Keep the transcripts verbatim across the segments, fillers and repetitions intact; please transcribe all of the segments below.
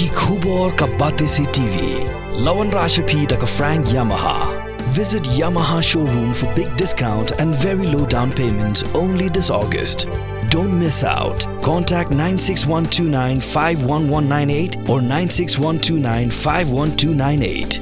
Ki khubor ka Batesi T V. La wanrah sha phi da ka Frank Yamaha. Visit Yamaha showroom for big discount and very low down payment only this August. Don't miss out. Contact nine six one two nine five one one nine eight or nine six one two nine five one two nine eight.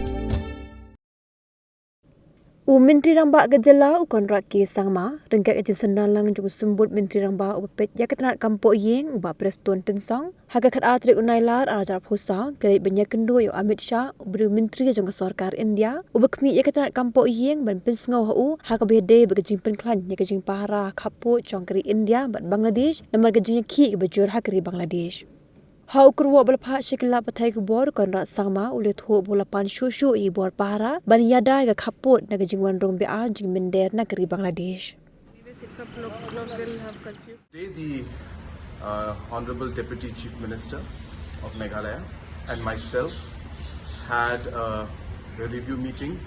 U Myntri Rangbah ka jylla u Conrad K Sangma ryngkat ka jingsynran lang jong u Symbud Myntri Rangbah uba peit ïa ka tnat kam pohïing u Bah Prestone Tynsong ha ka khatar tarik u Nailar arhajar arphew saw ki la leit ban ïakynduh ïa u Amit Shah uba dei u Myntri jong ka Sorkar India uba khmih ïa ka tnat kam pohïing ban pynsngew ha u ha kaba ïadei bad ka jingpynkhlaiñ ïa ka jingpahara khappud jong ka ri India bad Bangladesh namar ka jingïakhih kaba jur ha ka ri Bangladesh. Ha u kyrwoh ba la phah sha ki lad pathai khubor u Conrad Sangma u la ïathuh ba u la pan shuh shuh ïa ki bor pahara ban ïada ïa ka khappud na ka jingwan rung beaiñ jingmynder na ka ri Bangladesh. Anyway, six o'clock, o'clock we'll have curfew. Today, the uh, Honorable Deputy Chief Minister of Meghalaya and myself had a, a review meeting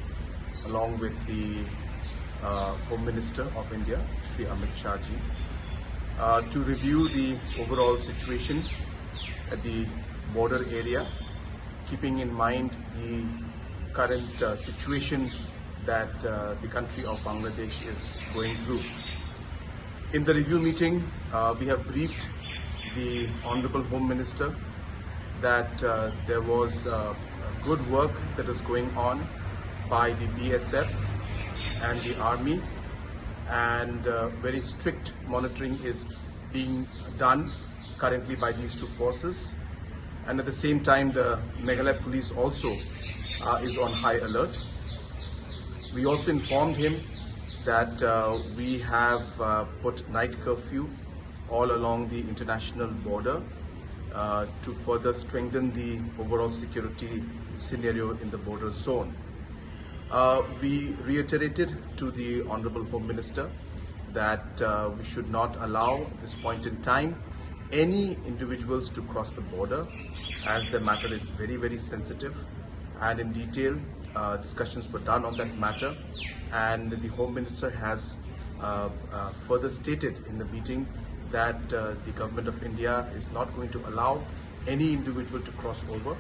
along with the uh, Home Minister of India, Shri Amit Shah ji, uh, to review the overall situation at the border area, keeping in mind the current uh, situation that uh, the country of Bangladesh is going through. In the review meeting, uh, we have briefed the Honorable Home Minister that uh, there was uh, good work that is going on by the B S F and the army, and uh, very strict monitoring is being done currently by these two forces. And at the same time, the Meghalaya police also uh, is on high alert. We also informed him that uh, we have uh, put night curfew all along the international border uh, to further strengthen the overall security scenario in the border zone. Uh, we reiterated to the Honorable Home Minister that uh, we should not allow at this point in time any individuals to cross the border, as the matter is very, very sensitive, and in detail uh, discussions were done on that matter, and the Home Minister has uh, uh, further stated in the meeting that uh, the Government of India is not going to allow any individual to cross over,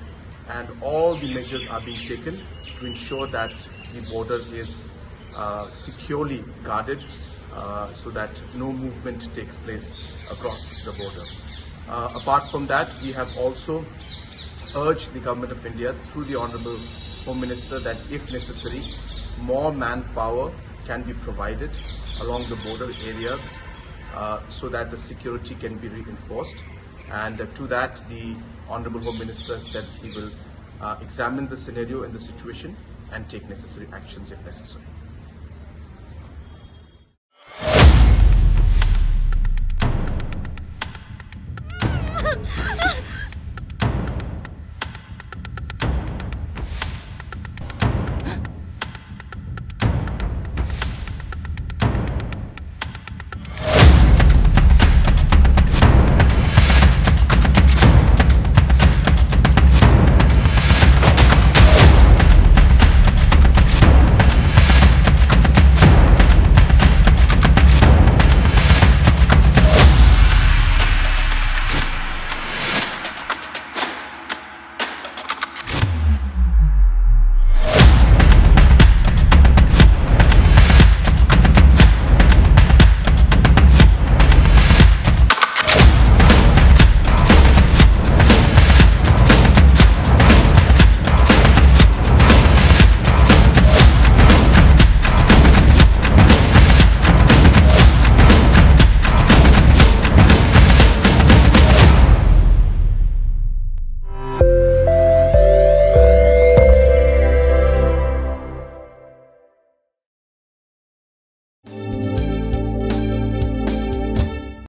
and all the measures are being taken to ensure that the border is uh, securely guarded uh, so that no movement takes place across the border. Uh, apart from that, we have also urged the Government of India through the Honorable Home Minister that if necessary, more manpower can be provided along the border areas uh, so that the security can be reinforced. And uh, to that, the Honorable Home Minister said he will uh, examine the scenario and the situation and take necessary actions if necessary.